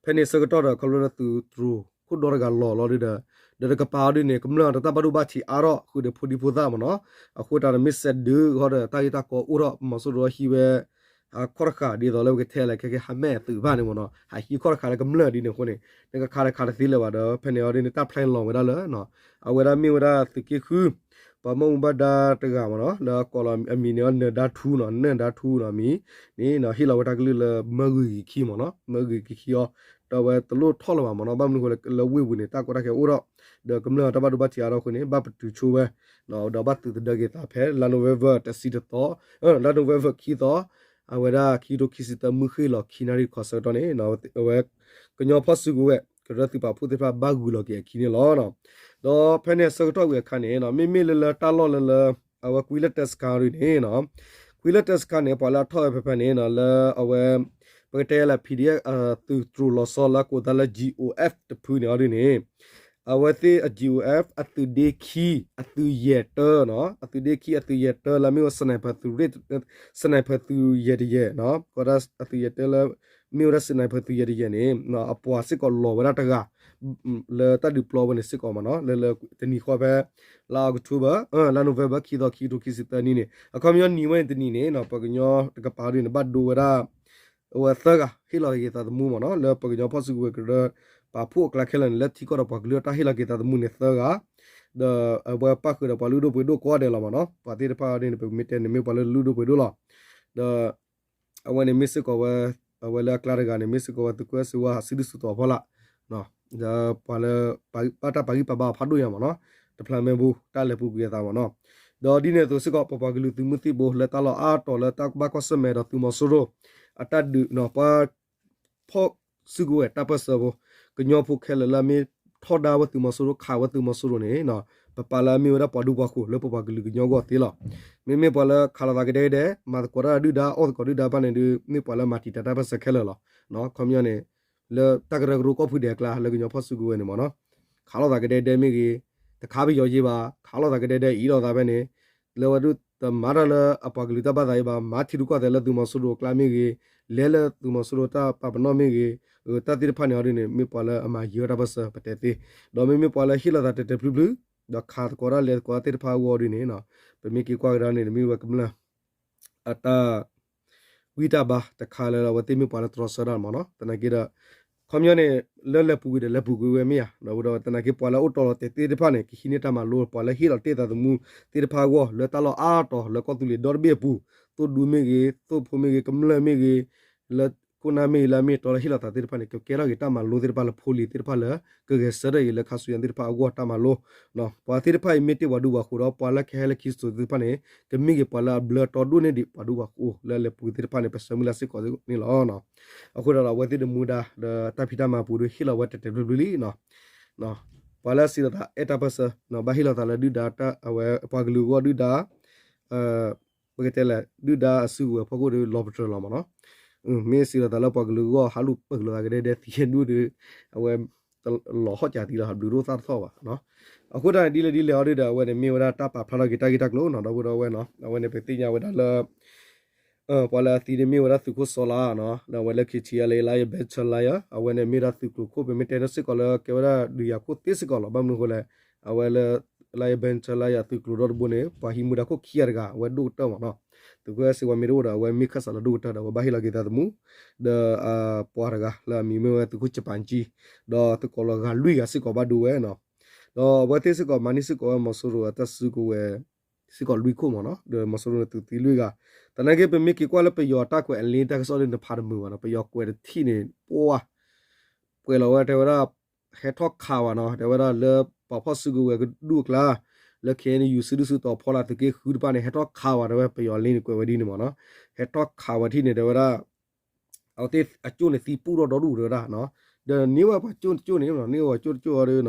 ဖဲန့ၣ်ဆၢကတီၢ်ဒီး ခီဖျိလၢသုးတြူးခိၣ်ဒီတဂၤလီၤလီၤဒုဒီး ဒီးတကပၤအီၤဒုန့ၣ် ကမျၢၢ်ဒီးတၢ်ဘၣ်ဒိဘၣ်ထံးအါထီၣ်ဃုာ်ဒီးဖိဒံဖိသၣ်မ့ၢ်နီၤ အဃိတၢ်ဒီးမ့ၢ်စဲးဒုးဃီဒီးတၢ်ဂ့ၢ်တၢ်ကီအိၣ်ထီၣ် မီၤစိရိၤဟံးဝဲ အခီၣ်တဃာ်ဒ်သိးလၢပကတဲလဲၣ် ခဲကဲဟးမဲာ်အသုးဘၣ်န့ၣ်မ့ၢ်နီၤ ဟးဟံးခီၣ်တဃာ်လၢကမျၢၢ်ဒ်န့ၣ်အဃိန့ၣ် နကခးတခးတသ့လၢၤဘၣ်ဒီး ဖဲန့ၣ်အီၤဒုန့ၣ် တၢ် plan လီၤဝဲဒၣ်လၢ အဝဲဒၣ်မ့ၢ်ဝဲဒၣ်သုးက့ဃု ပှၤမီၢ်မူဘၣ်ဒါတဂၤမ့ၢ်နီၤ လၢအကိးလီၤအမံၤန့ၣ် နၢၤဒါထူနီၤ နၢၤဒါထူနီၤမံၤန့ၣ် ဟ့ၣ်လီၤဝဲတၢ်ကလုၢ်လၢမၢဂုာ်က့ၤခံမ့ၢ်နီၤ မၢဂုာ်က့ၤခံအီၤ ဒီးအဝဲတလိၣ်ထီၣ်လၢၤဘၣ်မ့ၢ်နီၤ ဘၣ်မနုၤဃိလၢဝ့ၢ်ပူၤန့ၣ် တၢ်ကီတၢ်ခဲအိၣ်ထီၣ် ဒီးကမျၢၢ်တၢ်ဘၣ်ဒိဘၣ်ထံးအါထီၣ်အဃိန့ၣ် ဘၣ်ပတုာ်ဆိဝဲ ဒီးဘၣ်သုးသဒၢက့ၤသးဖဲ လါ November တဆံတသီ လါ November ခံသီ အဝဲဒၣ်ခံကထိခံဆံသၢ မုၢ်ဃ့ၢ်လီၤခံနၣ်ရံၣ်တခီဆၢကတီၢ်န့ၣ် အဝဲ ကညီဖီၣ်စုကဝဲၤ ကရၢသုးပာ်ဖှိၣ်သ့ၣ်တဖၣ်ဘၣ်ဂုာ်လီၤက့ၤအခံန့ၣ်လီၤ. ဒီးဖဲန့ၣ်အဆၢကတီၢ်ဝံၤအခါန့ၣ် မ့မ့ၢ်လၢလၢတၢ်လီၢ်လၢလၢ အဝဲကွံလၢတဲစခါဒ်န့ၣ် ကွံလၢတဲစခါန့ၣ် ပှၤလၢအထီၣ်ဝဲဖဲဖဲန့ၣ် လၢအဝဲ ပကတဲလၢ PDF သုးတြူးလီၤဆီလၢအကိးသးလၢ GOF တဖုန့ၣ်အီၤဒ်န့ၣ် အဝဲသ့ၣ်အ GOF အသုးဒ့ခံ အသုးယဲၢ်တၢနီၤ အသုးဒ့ခံ အသုးယဲၢ်တၢလၢမ့ၢ်ဝဲ sniper သုးရ့ၣ် sniper သုးယဲၢ်တယဲၢ်နီၤ ကီးဒၣ်အသုးယဲၢ်တၢလၢ မ့ၢ်ဝဲဒၣ် sniper သုးယဲၢ်တယဲၢ်န့ၣ် အပှၤစ့ၢ်ကီးလီၤဝဲဒၣ်တဂၤ လၢတၢ်ဒုးပျီဝဲန့ၣ်စ့ၢ်ကီးမ့ၢ်နီၤ လၢလၢတနံၤဃီဖဲ လါ October လါ November ခံသီ ခံကထိခံဆံသၢနံၣ်န့ၣ် အခီပညီနံၤဝဲန့ၣ်တနံၤန့ၣ် ပှၤကညီတကပၤဒ်န့ၣ် ဘၣ်ဒိဝဲဒၣ် အဝဲသၢဂၤ ဟ့ၣ်လီၤက့ၤသးသမူမ့ၢ်နီၤ လၢပှၤကညီဖီၣ်စုကဝဲၤကရၢ ပာ်ဖှိၣ်အကျါခဲလၢာ်န့ၣ် လၢထံကီၢ်ဒီးပှၤကလုာ်အတၢ်ဟ့ၣ်လီၤက့ၤသးသမူန့ၣ်သၢဂၤ ဒီးအဝဲပၣ်ဃုာ်ဒီးပှၤလုၢ်ဒိၣ်ပှ့ၤဒိၣ်ကိးဂၤဒဲးလီၤမ့ၢ်နီၤ ပှၤသ့ၣ်တဖၣ်အီၤဒ်န့ၣ် ပမ့ၢ်တဲန့ၣ်မ့ၢ်ပှၤလၢလုၢ်ဒိၣ်ပှ့ၤဒိၣ်လီၤ ဒီး အဝဲန့ၣ်မ့ၢ်စ့ၢ်ကီးဝဲ အဝဲလၢအကျါတဂၤန့ၣ် မ့ၢ်စ့ၢ်ကီးဝဲသုးကၠိၣ်စ့ဝါ စံဒုၣ်စုတီၤဖီလာ် ဒီးပှၤလၢ ဘၣ်တၢ်ပာ်ဂံၢ်ပာ်ဘါအီၤဖးဒိၣ်ညါမ့ၢ်နီၤ တဖျါမ့ၢ်ဘူ တၢ်လဲၤပူၤကွံာ်အသးမ့ၢ်နီၤ ဒီးဒ်န့ၣ်အသိးစ့ၢ်ကီး ပပှၤကလုာ်သုးမုၢ်သံၣ်ဘိ လၢတၢ်လီၢ်အါတီၤလၢတၢ်ဘၣ်ကွၢ်ဆၢၣ်မဲာ်ဒီးသုးမီၤစိရိၤ အတၢ်ဒုးနီၤ ပှၤ ဖီၣ်စုကဝဲၤတၢ်ပၢၢ်ဆၢဖိ ကညီဖိခဲလၢာ်လၢအမ့ၢ်ထီဒါဝဲသုးမီၤစိရိၤ ခးဝဲသုးမီၤစိရိၤန့ၣ် ပပာ်လၢအမ့ၢ်ဝဲဒၣ်ပှၤဒူပှၤဃိၤလၢပပှၤကလုာ်ကညီဂီၢ်သ့လီၤ. မ့မ့ၢ်ပှၤလၢခးလိာ်သးကဒဲကဒဲ မၤသကိးတၢ်ဒုၣ်ဒါ အီၣ်သကိးဒုၣ်ဒါဘၣ်န့ၣ်ဒုး မ့ၢ်ပှၤလၢမၤတံာ်တာ်တၢ်ပၢၢ်ဆၢခဲလၢာ်လီၤ. ခီပညီန့ၣ် လၢတၢ်ကရၢကရိကီၢ်ဖုဒဲးအကျါလၢကညီဖီၣ်စုကဝဲၤန့ၣ်မ့ၢ်နီၤ ခးလိာ်သးကဒဲကဒဲမ့ၢ်ဂ့ၤ, တခးပယီၤယ့ဘၣ်, ခးလိာ်သးကဒဲကဒဲအံၤလိာ်သးဖဲန့ၣ် လၢဝဲဒၣ်တမၤတၢ်လၢအပှၤကလုာ်တၢ်ဘၣ်သးအံၤဘၣ်, မၤထံရူၢ်ကီၢ်သဲးလၢသုးမီၤစိရိၤအကျါမ့ၢ်ဂ့ၤ, လဲၤလၢသုးမီၤစိရိၤတၢ်ပာ်ပနီၣ်မ့ၢ်ဂ့ၤ, တၢ်သ့ၣ်တဖၣ်န့ၣ်အီၤဒ်န့ၣ် မ့ၢ်ပှၤလၢအမၤယံၤဝဲတၢ်ပၢၢ်ဆၢပတဲသ့, ဒီးမ့မ့ၢ်ပှၤလၢဟ့ၣ်လီၤသးတဲာ်တဲာ်ဖျုးဖျုး, ဒီးခးသကိးတၢ်လဲၤသကိးတၢ်သ့ၣ်တဖၣ်အဂီၢ်ဒ်န့ၣ်, ပမ့ၢ်က့ၤကွၢ်ကဒါန့ၣ် မ့ၢ်ဝဲကမျၢၢ် အတၢ် ဂံၢ်တၢ်ဘါတခါလၢအဝဲသ့ၣ်မ့ၢ်ပှၤလၢတြီဆၢတၢ်မ့ၢ်နီၤ, သနာ်က့ဒီး ခီပညီန့ၣ် လၢလဲၤပူၤကွံာ်ဒီးလဲၤပူၤကွံာ်ဝဲမ့ၢ်ဧါ, ဒီးဝဲဒီးသနာ်က့ပှၤလၢအိၣ်တီလီၤတဲာ်သ့ၣ်တဖၣ်န့ၣ် ကဟံးန့ၢ်တၢ်မၤလိ ပှၤလၢဟ့ၣ်လီၤတ့ၢ်သးသမူသ့ၣ်တဖၣ်အဂီၢ် လၢတၢ်လီၢ်အါတီၤလၢကီၢ်သူလ့ၤဒီတဘ့ၣ်အပူၤ, သိၣ်ဒူမ့ၢ်ဂ့ၤ, သိၣ်ဖိမ့ၢ်ဂ့ၤ, ကမျၢၢ်မ့ၢ်ဂ့ၤ, လၢခိၣ်နၢ်မ့ၢ်ဂ့ၤ လၢအမ့ၢ်တီလၢဟ့ၣ်လီၤသးသ့ၣ်တဖၣ်န့ၣ် ကကဲထီၣ်က့ၤတၢ်မၤလိသ့ၣ်တဖၣ်လၢဖိလံၤသ့ၣ်တဖၣ်လၢ ကဂဲၤဆၢထၢၣ်အံၤလၢခါဆူညါသ့ၣ်တဖၣ်အဂီၢ်တၢ်မၤလိ ပှၤသ့ၣ်တဖၣ်အံၤမ့ၢ်တ့ၢ်ပှၤဒူပှၤဃိၤဒီး ပှၤလၢကဟဲလၢခံစိၤသ့ၣ်တဖၣ်န့ၣ် ကမ့ၢ်က့ၤပှၤလၢအဘျၢတီဒိၣ်န့ၢ်ဒံးပှၤဒူပှၤဃိၤလၢအလဲၤပူၤသ့ၣ်တဖၣ်န့ၣ် ပဆၢမုၢ်လၢ်စ့ၢ်ကီးန့ၣ်လီၤ. အဃိဒီးအဝဲသ့ၣ်တမူဒါ ဒီးတၢ်ဖံးတၢ်မၤပူၤဒီးဟ့ၣ်လီၤဝဲတဲာ်တဲာ်ဖျုးဖျုးလံ. ပှၤလၢအစံးလီၤသးအဲၣ်တၢ်ပၢၢ်ဆၢ ဘၣ်ဟ့ၣ်လီၤသးလၢဒုၣ်ဒါအဝဲပှၤကလုာ်အဂီၢ်ဒုၣ်ဒါ ပကတဲလဲၣ် ဒုၣ်ဒါအစုကဝဲၤဖီခိၣ်ဒီးလီၤပတြၢၤလီၤမ့ၢ်နီၤ, မ့ၢ်စံးလီၤသးလၢပှၤကလုာ်အဂီၢ် ဟးလူၤပၢၢ်လိာ်သးကဒဲကဒဲသံဒူၣ်ဒီး အဝဲ လီၤဟီၣ်ကၢသံလီၤ ဘျုးဒိၣ်သၣ်တထီၣ်ဘၣ်. အဃိတၢ်န့ၣ်ဒ်လဲၣ်ဒ်လဲၣ်အီၤဒုဒီး အဝဲန့ၣ်မ့ၢ်ဝဲဒၣ်တၢ်ပာ်ဖျါထီၣ်က့ၤတၢ်ဂ့ၢ်တၢ်ကျိၤနီၤ ဒီပုၢ်ဒီဝဲၢ်နီၤ အဝဲန့ၣ်ပသ့ၣ်ညါဝဲဒၣ်လၢ ပှၤလၢအသံန့ၣ်မ့ၢ်ဝဲဒၣ်သုးခိၣ်စီၤလါနီၤ လၢအဝဲလၢ KTLA Lion Battalion အဝဲန့ၣ်မ့ၢ်ဒၣ်သုးကျိၤခိၣ် ပမ့ၢ်တဲန့ၣ်စ့ၢ်ကီးလၢကဲဝဲဒၣ်ဒုးယၤခိၣ်သ့စ့ၢ်ကီးလီၤ. ဘၣ်မနုၤအဃိလဲၣ် အဝဲလၢ Lion Battalion သုးကျိၤဒီတဘိန့ၣ် ပှၤဟံးမူဒါခိၣ်ခံဂၤတဂၤ အဝဲဒိၣ်ကတၢၢ်မ့ၢ်နီၤ သုးခိၣ်အဲၣ်စ့ဝါမ့ၢ်တအိၣ်ဒီး အဝဲမ့ၢ်ခၢၣ်စးလၢဒိၣ်ကတၢၢ်ဒီး အဝဲဘၣ်ဟ့ၣ်လီၤက့ၤသးသမူ ဒီး ပှၤတဂၤလၢအမံၤမ့ၢ်ဝဲသုးခိၣ်ကပၤကၠံ ဒီးသုးကီၤလီၤဂၤလွံၢ်ဂၤစ့ၢ်ကီးဘၣ်ဒိဝဲနီၤ ဒီးအဝဲသ့ၣ်စ့ၢ်ကီးမၤန့ၢ်စ့ၢ်ကီးဝဲမီၤစိရိၤအတၢ်စုကဝဲၤ စ့ၢ်ကီးလွံၢ်ခိၣ်မ့ၢ်နီၤ ဒီးမီၤစိရိၤန့ၣ်သုးသံလွံၢ်ဂၤ သနာ်က့ပမ့ၢ်က့ၤကွၢ်လၢပယီၤတၢ်ကွဲးအလ့တၢ်ကစီၣ်ဒ်န့ၣ်ဖးတမုာ်ဘၣ်နီၤ ပယီၤကွဲးတထံၣ်န့ၣ် ပှၤ ကွဲးလီၤဝဲတဲဝဲဒၣ် ဟဲထီၣ်ခးဝဲနီၤ တဲဝဲဒၣ်လၢပှၤဖီၣ်စုကဝဲၤကဒူၣ်အကျါ လၢခဲအံၤန့ၣ်ယူၤစုဒုၣ်စုတီၤဖီလာ်သုးက့ဃုတဖၣ်န့ၣ် ဟဲထီၣ်ခးဝဲတဲဝဲ ပယီၤလ့န့ၣ်ကွဲးဝဲဒ်န့ၣ်မ့ၢ်နီၤ ဟဲထီၣ်ခးဝဲထံၣ်န့ၣ်တဲဝဲဒၣ် အဝဲသ့ၣ်အကၠိၣ်န့ၣ်သံပူၣ်ထီၣ်ဒီဒူၣ်တဲဝဲဒၣ် ဒီးန့ၢ်ဝဲပှၤကၠိၣ်တကၠိၣ်န့ၣ် န့ၢ်ဝဲပှၤကၠိၣ်တကၠိၣ်အီၤဒီး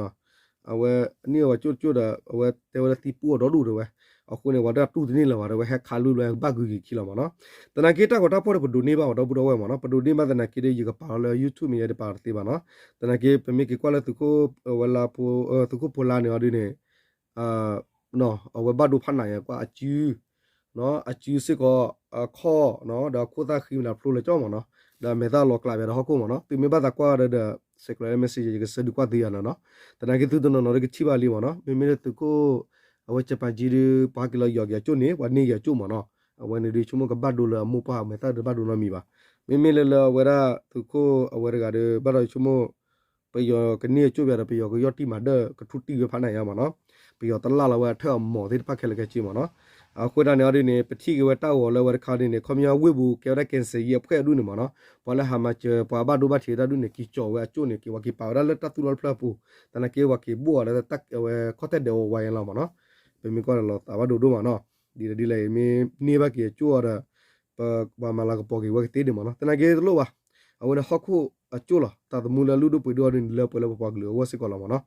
အဝဲန့ၢ်ဝဲပှၤကၠိၣ်တကၠိၣ်ဒီး အဝဲတဲဝဲဒၣ်သံပူၣ်အီၤဒီဒူၣ်တဲဝဲ အဃိန့ၣ် ပှၤတၢ်တူၢ်တန့ၢ်လၢၤဘၣ်တဲဝဲ ဟဲခးလွံၢ်ဘျီဘၣ်ဂုၤက့ၤခံလီၤမ့ၢ်နီၤ သနာ်က့တၢ်ဂီၤတၢ်ဖီၣ်န့ၣ် ပဒိးန့ၢ်ဘၣ်ဝဲဒီပုၢ်ဒီဝဲၢ်မ့ၢ်နီၤ ပဒိးန့ၢ်ဘၣ်သနာ်က့ဒီး ယကပာ်လီၤလၢ YouTube မ့ၢ်ယဲဒ်ပာ်တသ့ဘၣ်နီၤ သနာ်က့ပမ့ၢ်က့ၤကွၢ်လၢသုးခိၣ် ဝဲလါဖိ သုးခိၣ်ဖိလါန့ၣ်အီၤဒ်န့ၣ် အဝဲဘၣ်ဒိဖးနးယဲကွၢ်အစု အစုစ့ၢ်ကီး အခီၣ် ဒီးအခိၣ်သၣ်ဃံမနၤဖျိလၢကၠီမ့ၢ်နီၤ ဒီးအမဲာ်သၣ်လီၤကျးဘၣ်ဒီးဟီၣ်ခိၣ်မ့ၢ်နီၤ သုမ့ၢ်ဘၣ်သးကွၢ်ဒီး စဲးကျိးလၢ message ယကဆှၢဒုးကွၢ်သုယၤနီၤ သနာ်က့သုတနီၤနီၤဒီးကထံၣ်ဘၣ်လံမ့ၢ်နီၤ မ့မ့ၢ်လၢသုးခိၣ် အဝဲကပၤကၠံဒီး ပှၤဟဲက့ၤလီၤယီၤက့ၤအကၠိၣ်န့ၣ် ပှၤန့ၢ်က့ၤအကၠိၣ်မ့ၢ်နီၤ အဝဲန့ၣ်ဒီးဆိကမိၣ်ကဘၣ်ဒိလၢအမိၢ်ပှၢ်အမဲာ်သၣ် တဘၣ်ဒိနီတမံၤဘၣ် မ့မ့ၢ်လၢလၢအဝဲဒၣ်သုးခိၣ်အဝဲတဂၤဒီး ဘၣ်ဒီးဆိကမိၣ် ပယီၤကန့ၢ်အကၠိၣ်ပယီၤဒီး ပယီၤကယီၢ်တံၢ်မၤဒၢၣ်ကထူတံၢ်ဝဲဖးနးယါမ့ၢ်နီၤ ပယီၤတလၢ်လီၤဝဲအထၢၣ်အမီၤသ့ၣ်တဖၣ်ခဲလၢာ်ခဲဆ့မ့ၢ်နီၤ အဃိတၢ်န့ၣ်အီၤဒ်န့ၣ် ပထံၣ်က့ၤဝဲတၢ်ဂီၤလၢအဝဲတခါဒ်န့ၣ် ခီပညီဝ့ၢ်ပူၤကဲဝဲဒၣ် ကဲစဲယံအဖှဲၣ်အဒူၣ်န့ၣ်မ့ၢ်နီၤ ပှၤလၢဟးမၤစၢၤ ပှၤဘၣ်ဒိဘၣ်ထံးတၢ်ဒူၣ်န့ၣ် က့ၤကၠီၤဝဲအကၠိၣ်န့ၣ် က့ၤဝဲက့ၤပာ်ဝဲဒၣ်လၢတၢ်သူၣ်လီၢ်တဖျၢၣ်အပူၤ သနာ်က့ဝဲက့ၤဘိၣ်အီၤလၢဝဲခီၣ်တဲၣ်ဒဲးဝဲဝါအံၤလီၤမ့ၢ်နီၤ ပမ့ၢ်ကွၢ်ဒီးလီၤသးဘၣ်ဒိဒိၣ်မးနီၤ ဒ်လဲၣ်ဒ်လဲၣ် မ့ၢ်န့ၢ်ဘၣ်က့ၤအကၠိၣ်အီၤဒီး ပှၤမၤလၤကပီၤက့ၤဝဲကသ့ဒံးမ့ၢ်နီၤ သနာ်က့တလိၣ်ဘၣ် အဝဲန့ၣ်ဟီၣ်ခိၣ်အကၠိၣ်လီၤ သးသမူလၢလုၢ်ဒိၣ်ပှ့ၤဒိၣ်အီၤဒ်န့ၣ် လၢပှဲၤလၢပပှၤကလုာ်အဂီၢ်စ့ၢ်ကီးလီၤမ့ၢ်နီၤ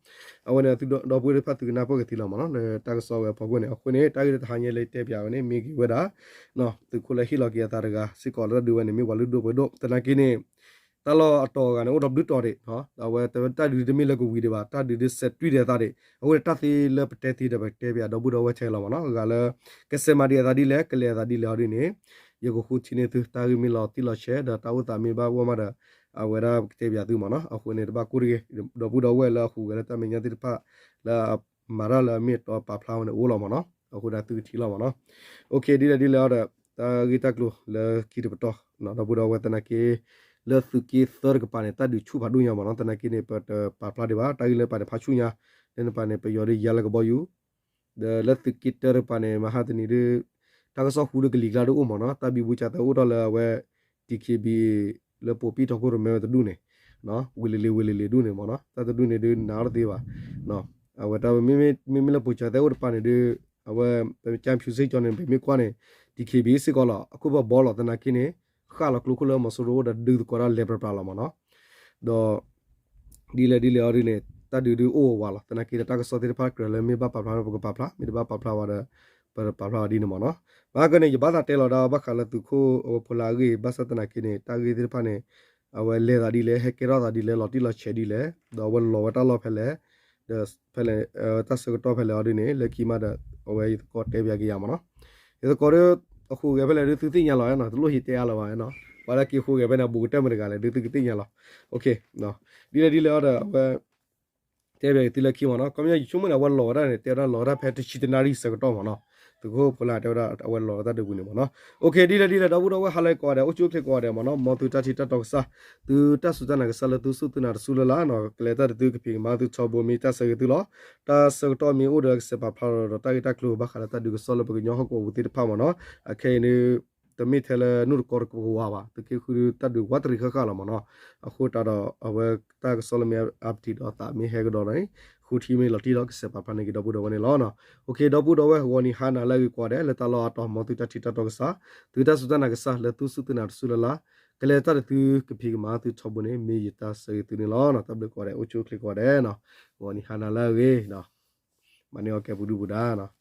အဝဲန့ၣ်သုဒီပုၢ်ဝဲၢ်သ့ၣ်တဖၣ်သုကနၢ်ပၢၢ်ကသ့လီၤမ့ၢ်နီၤ လၢတၢ်ကစီၣ်ဝဲအဖီခိၣ်န့ၣ် အဃိန့ၣ် တၢ်ဂ့ၢ်လၢတဟါညါလၢတဲပၠးဝဲန့ၣ် မ့ၢ်က့ၤဝဲဒၣ် သုးခိၣ်လၢဟ့ၣ်လီၤက့ၤအသးတဂၤစ့ၢ်ကီးလၢတၢ်ဒုးဝဲန့ၣ် မ့ၢ်ပှၤလုၢ်ဒိၣ်ပှ့ၤဒိၣ် သနာ်က့န့ၣ် တၢ်လီၢ်အတီၤအဂၤန့ၣ် အိၣ်ဒီးဘျုးတီၤဒံး အဝဲတၢ်ဒုးတမ့ၢ်လၢကဝံၤဒံးဘၣ် တၢ်ဒုးဒ်စဲးတွံၢ်ဒံးအသးဒံး အဃိန့ၣ် တၢ်သ့လၢပတဲသ့ဒီးပတဲပၠးဒီပုၢ်ဒီဝဲၢ်ထဲလီၤမ့ၢ်နီၤ အဂၤလၢ ကစဲးမၤဒံးအသးဒ်လဲၣ် ကလဲၤအသးဒ်လဲၣ်အီၤဒ်န့ၣ် ယကဃုထံၣ်န့ၢ်သု တၢ်ဂ့ၢ်မ့ၢ်လီၤတံၢ်လီၤဆဲး ဒီးတၢ်အိၣ်သးမ့ၢ်ဘၣ်ဂီၢ်မးဒီး အဝဲဒၣ်ကတဲပၠးသုမ့ၢ်နီၤ အဃိန့ၣ် တဘၣ်ကိၢ်တဂ့ၤ ဒီပုၢ်ဒီဝဲၢ်လၢအဟူးဂဲၤလၢတၢ်မဲာ်ညါသ့ၣ်တဖၣ် လၢအမၤတၢ်လၢအမ့ၢ်တီပာ်ဖျါဝဲန့ၣ်အိၣ်လီၤမ့ၢ်နီၤ အဃိဒၣ်သုကထံၣ်လီၤမ့ၢ်နီၤ ဒ်လဲၣ်ဒ်လဲၣ်အီၤဒီး တၢ်ဂ့ၢ်တၢ်ကျိၤလၢခံတပတီၢ် ဒီပုၢ်ဒီဝဲၢ်သနာ်က့ လၢသုးက့သၢတကပၤန့ၣ် တၢ်ဒုးဆူၣ်ဖးဒိၣ်ညါမ့ၢ်နီၤ သနာ်က့န့ၣ် ပတပာ်ဖျါဒံးဘၣ် တၢ်ဂ့ၢ်လၢပာ်န့ၣ်ဖးဆူၣ်ညါ လၢနပာ်န့ၣ် ပယီၤဒုးယါလၢကဘီယူၤ ဒီးလၢသုးက့တၢတကပၤန့ၣ် မဟါတနံၤဒုး တၢ်ကစီၣ်ဟူလၢကလံၤကျါဒုးအိၣ်မ့ၢ်နီၤ တၢ်ဘံဘူကၠးသၢအိၣ်ထီၣ်လၢအဝဲ DKBA လၢပိာ်ပံၣ်ထီခိၣ်ရိၣ်မဲဝဲတဒူၣ်န့ၣ် ဝ့ၢ်လ့ၤလ့ၤဝ့ၢ်လ့ၤလ့ၤဒူၣ်န့ၣ်မ့ၢ်နီၤ တၢ်တဒူၣ်န့ၣ်ဒုးနၤအီၣ်တသ့ဘၣ် အဝဲတၢ်မ့မ့ၢ်လၢပိာ်ကၠးသၢအိၣ်တပၤန့ၣ်ဒုး အဝဲ ပကၠၢဖၠူစ့ၣ်ကၠီန့ၣ် ပမ့ၢ်ကွၢ်န့ၣ် DKBA စ့ၢ်ကီးလီၤ အခိၣ်ဘီဘီလီၤ သနာ်က့န့ၣ် ဃၣ်လီၤကျိခိၣ်လၢမီၤစိရိၤအိၣ်ဒီးဒုးသကိးတၢ်လဲၤပြးပြးလီၤမ့ၢ်နီၤ ဒီး ဒ်လဲၣ်ဒ်လဲၣ်အီၤဒ်န့ၣ် တၢ်ဒုးဒုးအိၣ်ဝးဝးလီၤ သနာ်က့ဒီးတၢ်ကစီၣ်သ့ၣ်တဖၣ်ကြၢးလၢမ့ၢ်ဘၣ်ပာ်ဖျါန့ၣ် ပကပာ်ဖျါ မ့ၢ်တဘၣ်ပာ်ဖျါဝဲဒီး ပတပာ်ဖျါဝဲဒ်န့ၣ်မ့ၢ်နီၤ ဘၣ်ကန့ၣ် ယဘၣ်သးတဲလီၤဒၣ်ဘၣ်ဃးလၢသုးခိၣ်အဝဲဖိလၢအဂ့ၢ် ဘၣ်ဆၣ်သနာ်က့န့ၣ် တၢ်ဂ့ၢ်သ့ၣ်တဖၣ်န့ၣ် အဝဲလဲၤသးဒ်လဲၣ် ဟဲကဲထီၣ်သးဒ်လဲၣ် လီၤတံၢ်လီၤဆဲးဒ်လဲၣ် ဒီးအဝဲလီၤဝဲတၢ်လီၢ်ဖဲလဲၣ် ဒီးဖဲလဲၣ် တၢ်ဆၢကတီၢ်ဖဲလဲၣ်အီၤဒ်န့ၣ် လၢခံမးဒီး အဝဲယသကိးတဲပၠးက့ၤယၤမ့ၢ်နီၤ ယသကိးဒီး အဃိးဂဲၤဖဲလဲၣ်ဒုးသုသ့ၣ်ညါလီၤနီၤ တလိၣ်ဟံးတဲအါလၢၤဘၣ်နီၤ ပှၤလၢက့ၤဃိးဂဲၤဖဲန့ၣ် ဘူးကတၢၢ်မတဂၤလဲၣ် ဒုးသုကသ့ၣ်ညါလီၤ ဒ်လဲၣ်ဒ်လဲၣ်အီၤဒီး အဝဲ တဲပၠးက့ၤသုလၢခံမ့ၢ်နီၤ ခီပညီယဆိကမိၣ်န့ၣ် အဝဲလီၤဝဲဒၣ်န့ၣ် တဲဝဲဒၣ်လီၤဝဲဒၣ်ဖဲတဆံတနၣ်ရံၣ်ဆၢကတီၢ်မ့ၢ်နီၤ သုးခိၣ်ဖိလၢတဲဝဲဒၣ်အဝဲလီၤဝဲဒၣ်တၢ်ဒုးပူၤန့ၣ်မ့ၢ်နီၤ ဒ်လဲၣ်ဒ်လဲၣ် ဒီပုၢ်ဒီဝဲၢ်ဟါလၢကိးဂၤဒဲး အိၣ်ဆူၣ်အိၣ်ချ့ကိးဂၤဒဲးမ့ၢ်နီၤ မ်သုတၢ်ထံၣ်တၢ်တီကစၢ် သုတၢ်စူၢ်တၢ်နာ်ကစၢ်လၢသုစူၢ်သုနာ်တစူၢ်လၢ်လၢ်နီၤ ကလဲၤတၢ်ဒုးသုကဖံးကမၤသုထီဘိမ့ၢ်တၢ်ဆၢဂ့ၤသုလီၤ တၢ်ဆၢကတီၢ်မ့ၢ်အိၣ်ဒီးကစဲးပာ်ဖျါဒီး တၢ်ဂ့ၢ်တၢ်ကျိၤဘၣ်ဃးလၢတၢ်ဒုးကစီၣ်လၢပကညီဟီၣ်ကဝီၤပူၤသ့ၣ်တဖၣ်မ့ၢ်နီၤ အခဲအံၤန့ၣ် တမ့ၢ်ထဲလၢနူၢ်တကီတကဝၤဘၣ် သုးက့ဃုတၢ်ဒုးဝးတရံးဃၣ်ဃၣ်လီၤမ့ၢ်နီၤ အဃိတၢ်ဒီး အဝဲတၢ်ကစီၣ်လၢမ့ၢ်အါပထံးဒီးသးမ့ၢ်ဟဲကဒီးန့ၣ် ဃုထံမ့ၢ်လီၤတံၢ်လီၤ ကစဲးပာ်ဖျါန့ၢ်က့ၤဒီပုၢ်ဒီဝဲၢ်န့ၣ်လီၤ. ဒီပုၢ်ဒီဝဲၢ် ဂီၤနံၤဟါနၤလၢအဂ့ၤကိးဂၤဒဲး လၢတၢ်လီၢ်အါတီၤ မ်သုတၢ်ထံၣ်တၢ်တီကစၢ် သုတၢ်စူၢ်တၢ်နာ်ကစၢ် လၢသုစူၢ်သုနာ်တစူၢ်လၢ်လၢ် ကလဲၤတၢ်ဒုးသုကဖံးကမၤသုထီဘိန့ၣ် မ့ၢ်ယတၢ်ဆၢဂ့ၤသုန့ၣ်လီၤ. တၢ်ဘျုးကိးဂၤဒဲး အိၣ်ဆူၣ်အိၣ်ချ့ကိးဂၤဒဲး ဂီၤနံၤဟါနၤလၢအဂ့ၤ မၤန့ၢ်အီၤကဲပူၤဒုပူၤဒါ